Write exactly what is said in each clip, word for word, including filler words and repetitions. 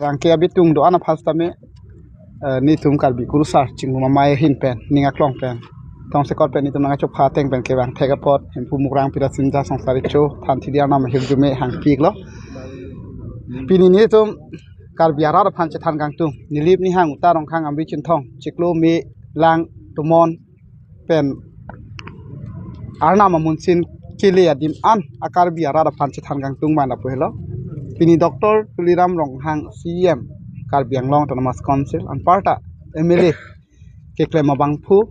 Angke abitung do-an aphan sitame, eh, netum Karbi Kurusar Chingrum Amei ahin pen, ning aklong pen, tongsekot pen netum nangkachopha ateng pen kevang thek apot Hemphu Mukrang Pirasinja Songsaricho Thanthili Arnam ahirjume hangpi-iklo. Pini netum Karbi arat aphan chethan kangtung, Nilip Nihang Uta Rongkhang Amri Chinthong, chiklo me lang tomon pen Arnam amunsin kele adim an a-Karbi arat aphan chethan kangtung abang lapu helo. Pini Doctor Tuliram Ronghang, C E M Karbi Anglong Autonomous Council, anparta M L A keklem abangphu,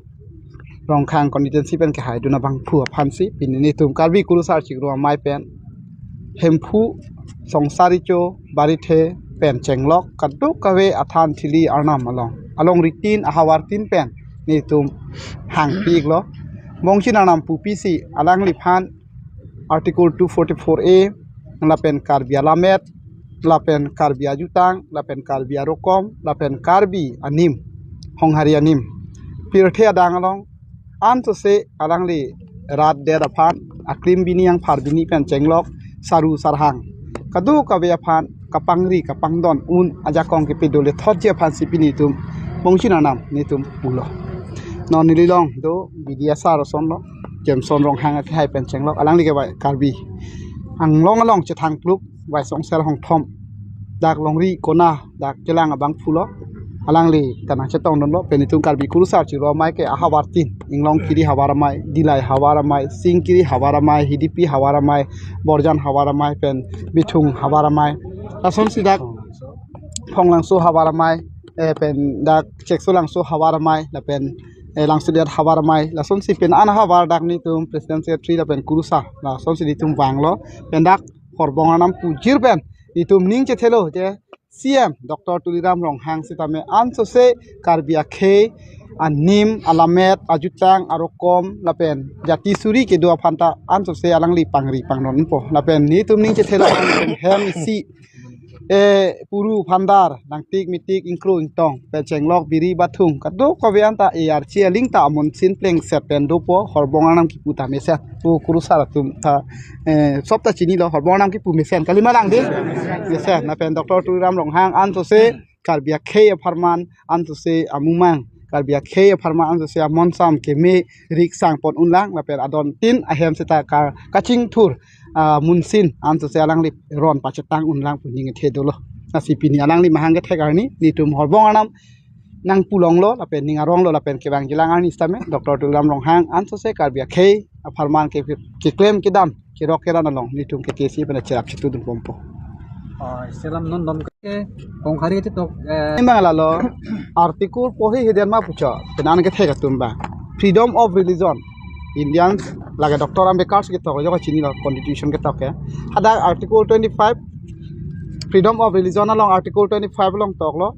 Rongkhang constituency pen kehaidun abangphu aphansi pini netum Karbi Kurusar Chingrum Amei pen Hemphu Songsaricho Barithe pen chenglok kadokave a-Thanthili Arnam along, alongri tin, ahavar tin pen netum hangpi-iklo. Bongchin Arnam pupisi alangliphan Article two forty-four A, lapen Karbi alamet, lapen Karbi ajutang, lapen Karbi arokom, lapen Karbi anim, Honghari anim, pirthe adang along ansose alangli rat det aphan, akrim bini angphar bini pen chenglok, saru sarhang kadokave aphan kapangri kapangdon un ajakong kepi dole thotji aphansi pini netum Bongchin Arnam netum pulo. Non neli along do B D S R osonlo, Jameson Ronghang akehai pen chenglok, alangli ke bai Karbi Anglong along chethang pluk, bai Songsel Hongthom, dak longri kona dak kelang abangphulo. Alangli ta nangchetongdunlo. Pen netum Karbi Kurusar Chingrum Amei ke ahavar tin, Inglongkiri Havar Amei, Dillai Havar Amei, Singkiri Havar Amei, Hidipi Havar Amei, Borjan Havar Amei, pen Bithung Havar Amei, lasonsi dak Phonglangso Havar Amei, eh, pen dak Cheksolangso Havar Amei, lapen, eh, Langsodet Havar Amei, lasonsi pen an havar dak netum President Secretary lapen Kurusar, lasonsi netum vanglo. Pen dak Horbong Arnam pujir pen netum ning chethelo je C E M Doctor Tuliram Ronghang sitame ansose Karbi akhei, anim, alamet, ajutang, arokom, lapen jati suri kedo aphanta ansose alangli pangri pangdonpo. Lapen netum ning chethelo hem isi, eh, puru phandar, nangtik mitik, ingkro ingtong, pen chenglok biri bathung kadokave anta A R C aling ta amunsin plengset pen dopo, Horbong Arnam kipu ta mesen. O Kurusar atum ta, eh, sop ta chinilo, Horbong Arnam kipu mesen, kalima lang dei? Mesen. Lapen Doctor Tuliram Ronghang ansose Karbi akhei apharman, ansose amumang, Karbi akhei apharman ansose amonsam keme riksang pon unlang, lapen adon tin ahem seta ka-, kachingthur, ah, munsin ansose alangli ron pachetang unlang pu ning kethe dolo. Lasi pini alangli mahang kethek arni netum Horbong Arnam nangpulonglo, lapen ning aronglo, lapen kevangjilang arni sitame Doctor Tuliram Ronghang ansose Karbi akhei apharman ke, keklem kedam, kerok keran along netum ke K C pen cherap chetudun ponpo. Ah, selam non dom ke Honghari ati tok, eh, Imang lalo, article porhi hiden ma pucho, penan kethek atum ba. Freedom of religion. Indians lake Doctor Ambedkar si ketok, joko chinilo constitution ketok ke. Hadak article twenty-five, freedom of religion along article twenty-five along toklo,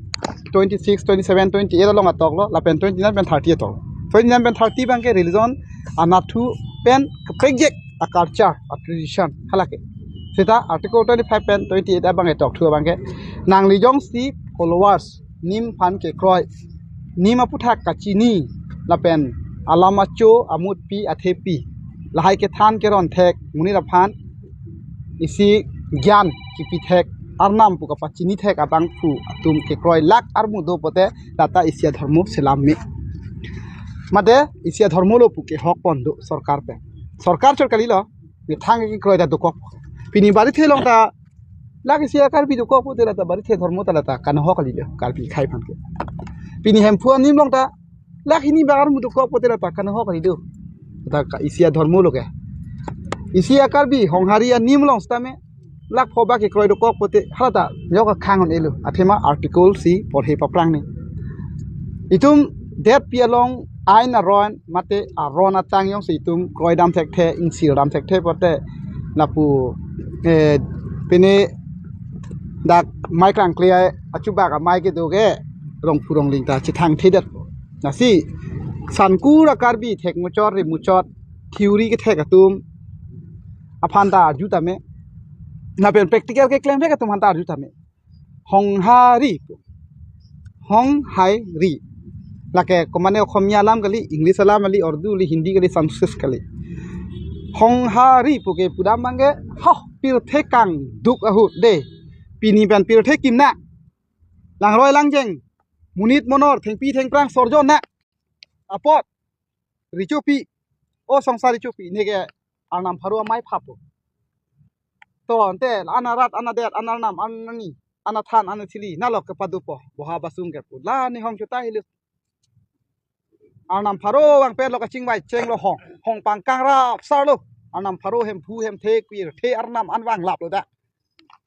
twenty-six, twenty-seven, twenty-eight along atoklo, lapen twenty-nine pen thirty atoklo. Twenty-nine pen thirty abangke religion anatthu pen kepekjek a-culture, a-tradition, halake. Seta article twenty-five pen twenty-eight abangke tokthu abangke, nangli jongsi followers, nim aphan kekroi, nim aphuthak kachini, lapen alam acho, amutpi, athepi, lahai kethan keron thek, monit aphan isi gyan kipi thek, Arnam pu kapachini thek abangphu atum kekroi lak armu do pote, lata isi adhormo selam me. Mate isi adhormo lo pu kehok pon do sorkar pen. Sorkar chot kalilo, methang kekroi ta dokok. Pini Barithe along ta lak isi a-Karbi dokok pote lata Barithe adhormo ta lata kanohok kalilo, Karbi akhei aphan ke. Pini Hemphu anim along ta lak hini bak armu dokok pote lata kanohok kalido. Ta ka isi adhormo lo ke. Isi a-Karbi Honghari anim along sitame lak pho bak kekroi dokok pote halata yok akhang un-elo. Athema article si porhi paphrang ni. Itum detpi along ain aron mate aron atang jongsi itum kroidam thekthe, ingsildam thekthe pote lapu, eh, pine dak mai klangkle achubak amei kedo ke rongphu rongling ta chethang thedet. Lasi sankur a-Karbi thek muchot ri muchot theory kethek atum aphan ta arju tame, lapen practical keklem thek atum aphan ta arju tame. Honghari pu. Honghari. Lake komane Okhomia alam kali, English alam kali, Urdu kali, Hindi kali, Sanskrit kali. Honghari pu kepu dam abangke, ho, pirthe kangduk ahut dei. Pini pen pirthe kimna. Langroi langjeng, monit monor, thengpi thengphrang sorjo na apot, rechopi, o songsar rechopi, neke Arnam pharo amei phap. To ante, ana rat, ana det, ana Arnam, ana ni, ana than, ana thili, nalok kepadupo, boha basung kepu. La ne hong chuta hilu. Arnam pharo vang pen lo kachingvai chenglo hong. Hong pangkang rap sar lo. Arnam pharo Hemphu Hemthe Pirthe Arnam an vanglap lo da.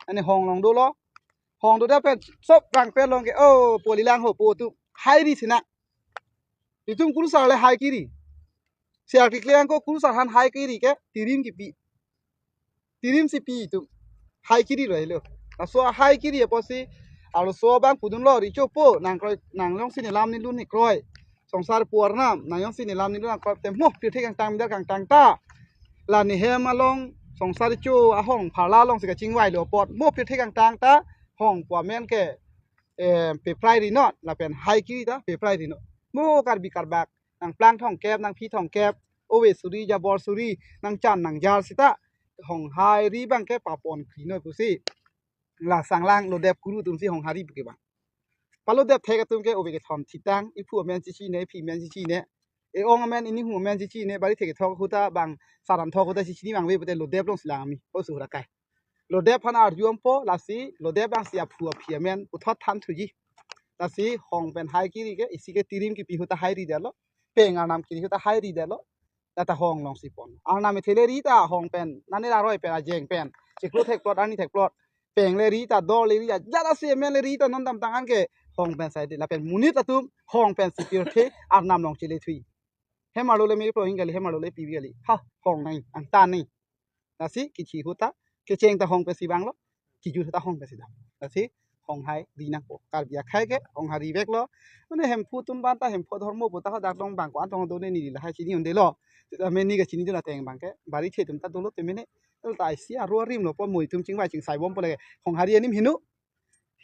Ani hong long dolo. Hong do da pen sop vang pen long ke, oh, poli lang ho po tu. Hai ri sina. Itum kurusar le hai kiri. Siar kikliang ko kurusar han hai kiri ke tirim kipi. Tirim si pi itum. Hai kiri ro helo. Laso hai kiri apotsi, arloso abang pudunlo, rechopo, nang kroi, nang jongsi nelam nelun ne kroi. Songsar pu Arnam, nang jongsi nelam nelun nang kroi tem, mo pirthe kangtang, midar kangtang ta. La nehem along, songsar recho ahong, pharla alongsi kachingvai lo apot, mo pirthe kangtang ta, hong pu amen ke, eh, peprai ri non, lapen hai kiri ta, peprai ri non. Mo Karbi Karbak, nangplang thomkep, nangphi thomkep, ove suri, jabor suri, nangchan nangjar sita, hong hai ri abang ke papon kri noi pusi. La sanglang lodep kuru atumsi hong hai ri pu ke bang. Palodep thek atum ke ove kethom thitang, iphu amen chichine, iphi amen chichine. E-ong amen, inihum amen chichine, bari thek thok ahut ta bang, saran thok ahut ta chichini abang ave pute lodep alongsi lang ami, o suhra kai. Lodep aphan arju ampo, lasi lodep abangsi aphu aphi amen puthot than thuji. Lasi hong pen hai kiri ke, isi ke tirim kipi ahut ta hai ridetlo, peng Arnam kiri ahut ta hai ridetlo. Lata hong longsi pon. Arnam ethe le ri ta hong pen, nani la roi pen, ajeng pen, chiklo thekplot, arni thekplot. Peng le ri ta, dor le ri ta, jala si amen le ri ta, non dam tangan ke hong pen sai di. Lapen monit atum hong pensi pirthe Arnam along chele thui. Hem arlo le me pro hing kali, hem arlo le pi kali. Ha, hong nai, angtan nai. Lasi kithi ahut ta, kecheng ta hong pensi vanglo, kijut ahut ta hong pensi dam. Lasi hong hai ri nangpo. Karbi akhei ke hong hai riveklo. Mane Hemphu atum abang ta Hemphu adhormo pu ta hadak dong abang ko-an tong do ne neli lahai chini un-edetlo. Seta mane neke chinidun ateng abang ke, barithe atum ta dolo te mene. Tel ta isi aru arim lo po, mo itum chingvai chingsai bompo lake. Hong hai ri anim heno.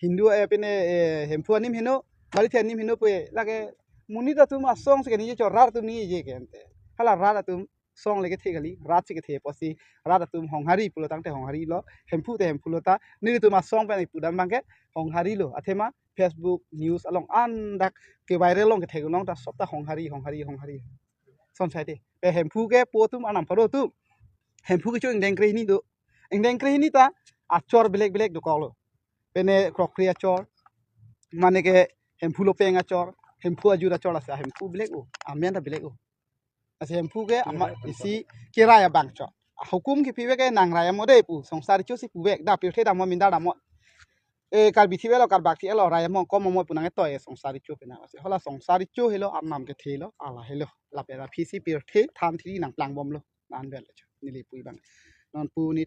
Hindu, eh, pine, eh, Hemphu anim heno, barithe anim heno pu lake monit atum asong si kaningje chot, rat atum ningje ke ante. Hala rat atum song le kethe kali, rat si kethe apotsi, rat atum hong hai ri pulo tangte hong hai rilo, Hemphu te Hemphu lo ta, nelitum asong pen ipu dam abang ke hong hai rilo, athema Facebook, news along an dak ke viral along kethe along ta sop ta hong hai ri, hong hai ri, hong hai ri. Son sai te. Pe Hemphu kepu atum, Arnam pharo atum. Hemphu kecho ingdeng krehini do. Ingdeng krehini ta achor belek belek dokoklo. Pine krokri achor, mane ke Hemphu lopeng achor, Hemphu ajut achor, lasi Hemphu belek o, amen ta belek o. Lasi Hemphu ke ama isi kerai abang chot. Hukum kipivek ke nang rai amo dei pu, songsar recho si puvek, da pirthe damnon, midar damnon. E Karbi thiveklo, Karbak thiveklo, rai amo kom amo pu nang etoi songsar recho pina. Lasi hala songsar recho helo, Arnam kethe lo, ala helo. Lapen aphi si pirthe than thiri nangplang bomlo. An bel cho. Neli pu abang. Non pu ni